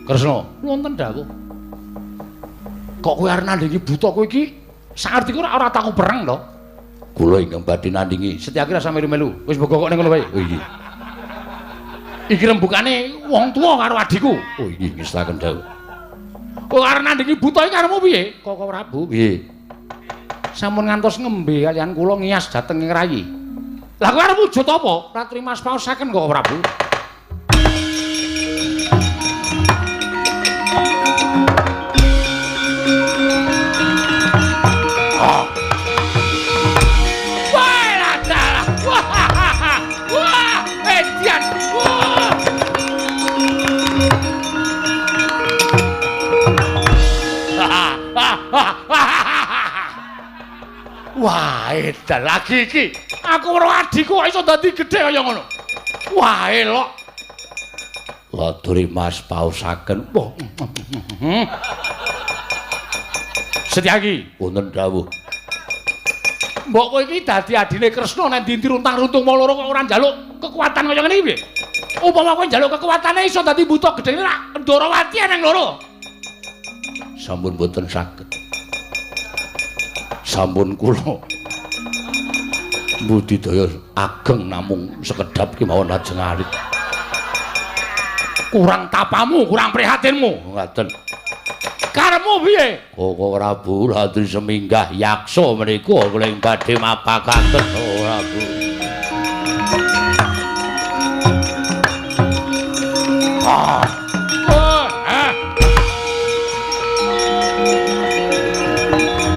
Kresna, wonten dawuh. Kok kowe arep nandhingi buta kowe iki? Saartiku ora tau perang to. Kula ingkang badhe nandhingi. Setyaki rasa melu-melu. Wis mbok kok ning ngono wae. Oh iya. Iki rembugane wong tuwa karo adhiku. Oh iya ngestaken dawuh. Kowe arep nandhingi buta iki karepmu piye? Koko Prabu, piye? Sampun ngantos ngembe kaliyan kula ngiyas dhateng ing rayi. Lah kowe arep wujud apa? Ratri Mas paosaken Koko Prabu. Wah, edan lagi iki. Aku weruh adhiku kok iso dadi gedhe kaya ngono. Wah, elok. Laturi Mas paosaken. Wah. Setyaki, wonten dawuh. Mbok kowe iki dadi adine Kresna nek ndi runtang-runtung mau loro kok ora njaluk kekuatan kaya ngene iki piye? Upama kowe njaluk kekuatane iso dadi buta gedhe rak Ndorowati eneng loro. Sampun boten saged. Sampun kula budidaya ageng namung sekedhap kemawon lajeng alit. Kurang tapamu, kurang prihatinmu. Ngaten. Karepmu piye? Koko Prabu latri seminggah yaksa menika kula ing badhe mapakaken Prabu. Ah.